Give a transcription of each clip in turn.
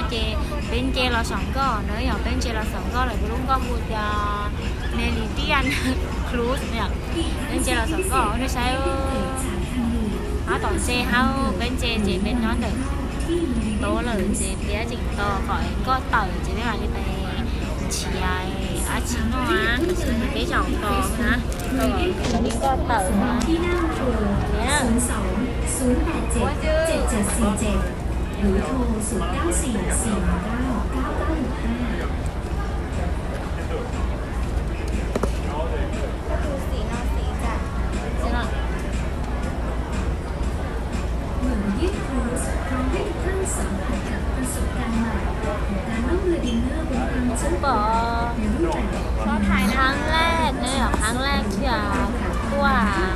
Ces peb nce los saum nkoj na yom, peb nce los saum nkoj lawm, lub nkoj hu tias Meridian Cruise yom. Peb nce los saum nkoj nej saib, hab tom ntej hab peb nce ces peb nyob ntawm tod lawm ces peb tseem tos kom nkoj tawm ces peb mam li pais nrhiav dab tsi noj na, peb zaum tos na, tos kom nkoj tawm na. Pom khab laj na, khab laj thiaj tuaj,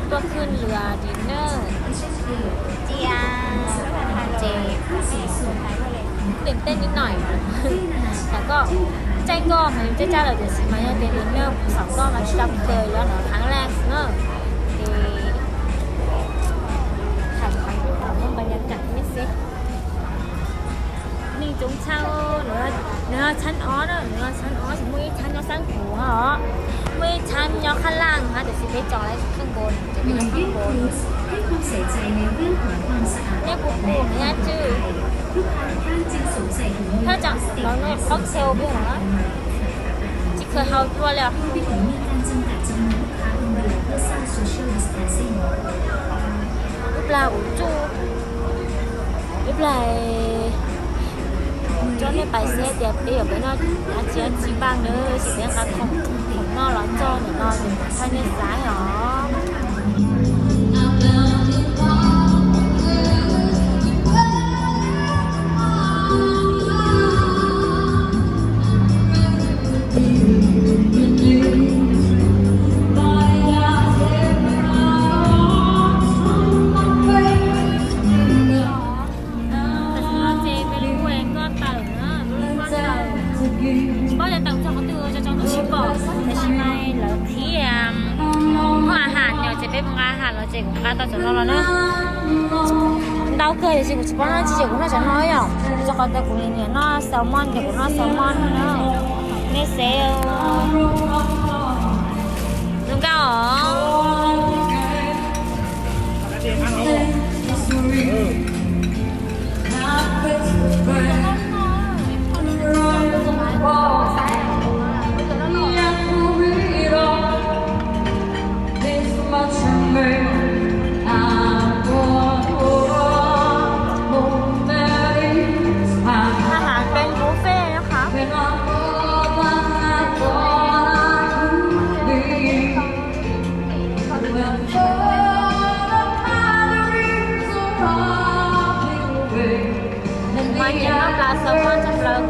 tuaj khwj lws dinner. Cesตื่นเต้นนิดหน่อย tam koj caij nkoj mas caj caj lawm tiam sis mas yog tias dinner saum nkoj mas tsis tau kawg, yuav hnov khab laj na. Ces tham pab kuv tham muaj npa yas kam nej xwb. Neeg coob tshaj, nws yog txheeb ob na, nws yog txheeb ob tsis muaj ib txheeb nyob xeeb puv os, muaj ib txheeb nyob khab laj hab tiam sis peb tso lawm txheeb nkaus, ces peb nyob txheeb nkaus. Neb puas pum nws yaj tswj, thaj tsam los no qhov chaw peb na tsis kheev haus dua li os. Ib plag kuv tsuj, ib plag coj nej pais saib tias peb yuav peb noj dab tsi dab tsi npaj na, ces peb nqa khoom, khoom noj los txog ntawm no ces thaij nej saib os. Tam sim no ces peb lub nkoj tawm na, lub nkoj tawm. Tsis paub yog tawm txog qhov twg, tso tso ntuj tsis pom, tam sim no lawv qhib hoob a has yom, ces peb mus nqa a has los ces kuv nqa tau cov no los na. Ntau kawg tiam sis kuv tsis paub noj tsi ces kuv noj cov no yom, rau qhov tias kuv nyiam noj salmon ces kuv noj salmon na. Nej saib zoo nkauj os. Ahav peb buffet nyob qhov. Mas nyiam noj plas xav muab tshaj plaws.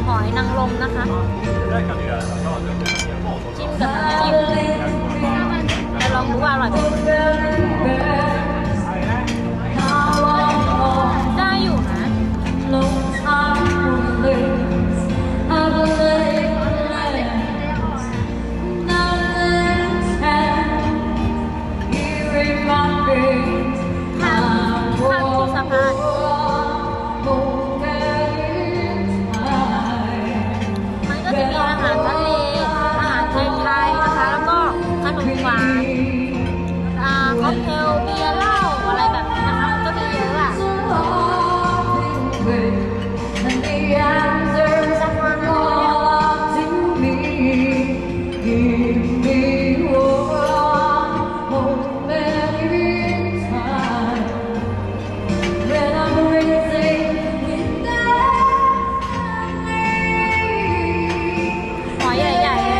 Hỏi năng lùngนะคะ Chimกับน้ำจิ้ม จะลองดูว่าอร่อยไหม ได้อยู่นะ ข้ามข้ามสะพาน มันก็จะมีอาหารทะเล อาหารไทยๆนะคะ แล้วก็ขนมหวาน อ่า ค็อกเทล เบียร์ เหล้า อะไรแบบนี้นะคะ มันก็มีเยอะอะ สะพานไม้อะ หอยใหญ่ๆเลย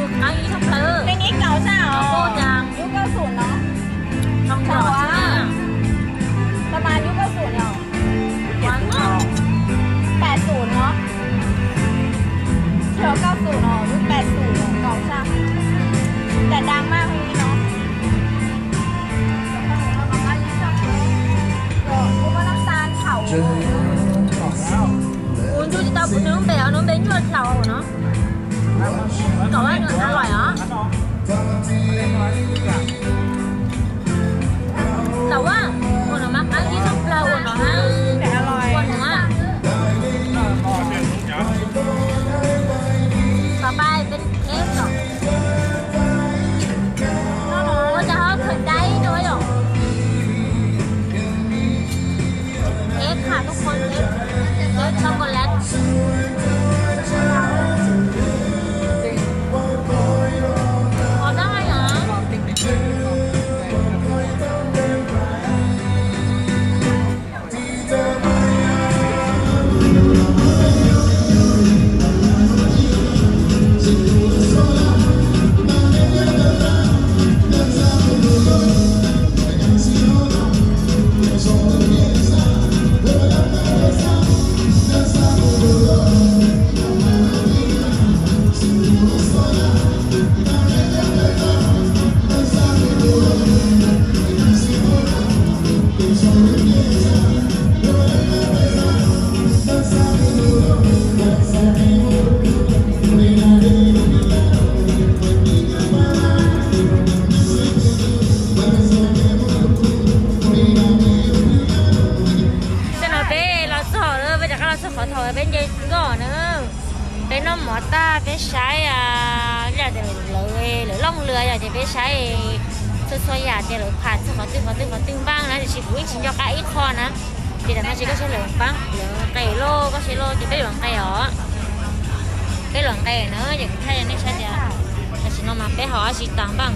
qab ib tshaj plaws. Tus neb kaum xwb os. Yub kaum xum no. Kaum xwb. Tab mas yub kaum xum no. Pais xum no. Tsis yog kaum xum no, yub pais xum no, kaum xwb. Cas dam maj li no. Kuv muaj nab tas thaum. Kuv ntshe tsis tau kuv nws lub npe, nws lub npe nyuaj dlaus no. Kaum a lawm os. Tau a, ua no mas qab ib tshaj plaws ua no na. Ua no a. Kom pais peb eb kom. Ua cas ho khaws daib no yom? Eb hais tuaj qhov eb, eb chocolate. Qhov dab yom. Tam no peb los txog lawm, peb rov qab los txog qhov thaum peb nce nkoj na. Peb noj mov tag peb saib, yam Looj Lwm yog ces peb saib txhua txhua yam tias lawv pham txog qhov twg qhov twg qhov twg npaaj na, tiam sis kuv yeej tsis nco qab ib qho na. Ces tam no ces koj saib lawv npaaj lawv nqes lauj, koj saib lauj, ces peb yuav nqes os. Peb los nqes na, ces kuv thaij nej saib tias tam sim no mas peb ho tsis tas npaaj.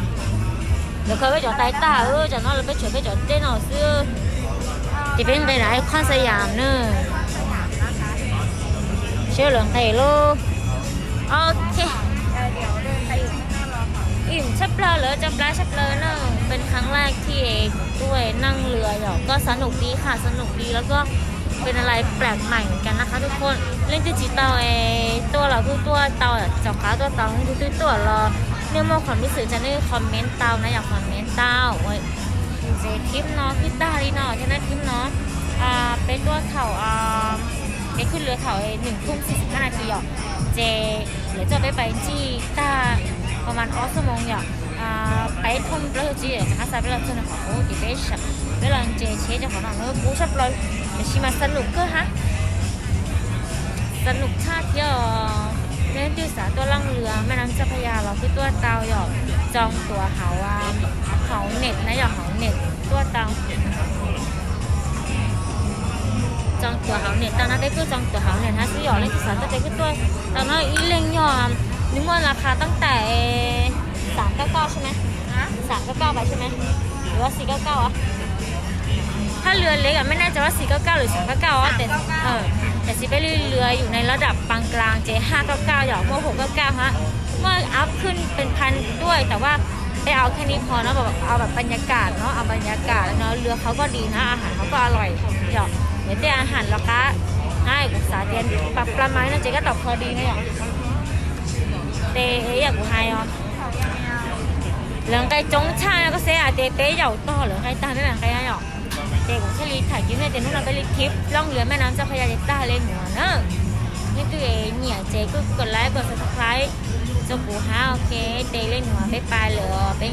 Lawv khaws peb cov tais tag, tam no lawv peb tshuav peb cov dej no xwb. Ces peb nqes na, qhov xa yam na. Saib lawv nqes lauj. Ok. Im tshaj plaws lawm, cov plab tshaj plaws na. Peb khav laj thiaj tuaj Looj Lwm yog koj สนุกดีค่ะ สนุกดี แล้วก็เป็นอะไรแปลกใหม่เหมือนกันนะคะทุกคน leej twg tsis tau es tuaj los kuj tuaj tau, rov qab tuaj tau, leej twg twb tuaj los nej muaj qhov mis xwm ces nej comment tau na, yog comment tau. Ces clip no kuj tag li no thiab na, clip no peb tuaj thaum peb khwb lwm thaum หนึ่งทุ่มสี่สิบห้านาที yom, ces lawv coj peb pais ntsij tag ประมาณสองชั่วโมง yom. Peb thoob plaub caug tsib rov qab xa peb los txog nram qhov qub ces peb, peb los ntses tsheb rau qhov no na, kub tshaj plaws, tiam sis mas สนุก kawg hab. สนุก tshaj thiab os. Leej twg xav tuaj Looj Lwm แม่น้ำเจ้าพระยา los kuj tuaj tau yom, txog tuav hauv, hauv net na, yog hauv net tuaj tau. Txog tuav hauv net tau na, peb kuj txog tuav hauv net hab xwb yom, leej twg xav tuaj ces kuj tuaj tau na. Ib leeg yog nws muaj las khas toob tais สามเก้าเก้า ใช่ไหม สามเก้าเก้า ไปใช่ไหม หรือว่า สี่เก้าเก้า อ่ะ ถ้าเรือเล็กอ่ะไม่แน่ใจว่า สี่เก้าเก้า หรือ สามเก้าเก้า อ่ะ แต่ แต่สิเป้เรืออยู่ในระดับปานกลาง เจ ห้าเก้าเก้า หยอก พวก หกเก้าเก้า ฮะ เมื่ออัพขึ้นเป็นพันด้วย แต่ว่าเป้เอาแค่นี้พอเนาะ แบบเอาแบบบรรยากาศเนาะ เอาบรรยากาศเนาะ เรือเขาก็ดีนะ อาหารเขาก็อร่อย หยอก เดี๋ยวเต้อาหารเราก็ให้ ผมสาเตียนปลาปลาไม้น่าจะก็ตอบพอดีนะ หยอก เตะเอ้ย อยากกูไฮอ๋อ Lawv nqe coob tshaj no koj saib, ces peb yaum tog lawv nqe tag peb mam nqe yom. Ces kuv thiaj li tham cim nej tias hnub no peb li clip Looj Lwm แม่น้ำเจ้าพระยา ces tag li mus na. Leej twg nyiam ces kuj kov like kov subscribe rau kuv hab, ok, ces li mus peb pais lawm, peb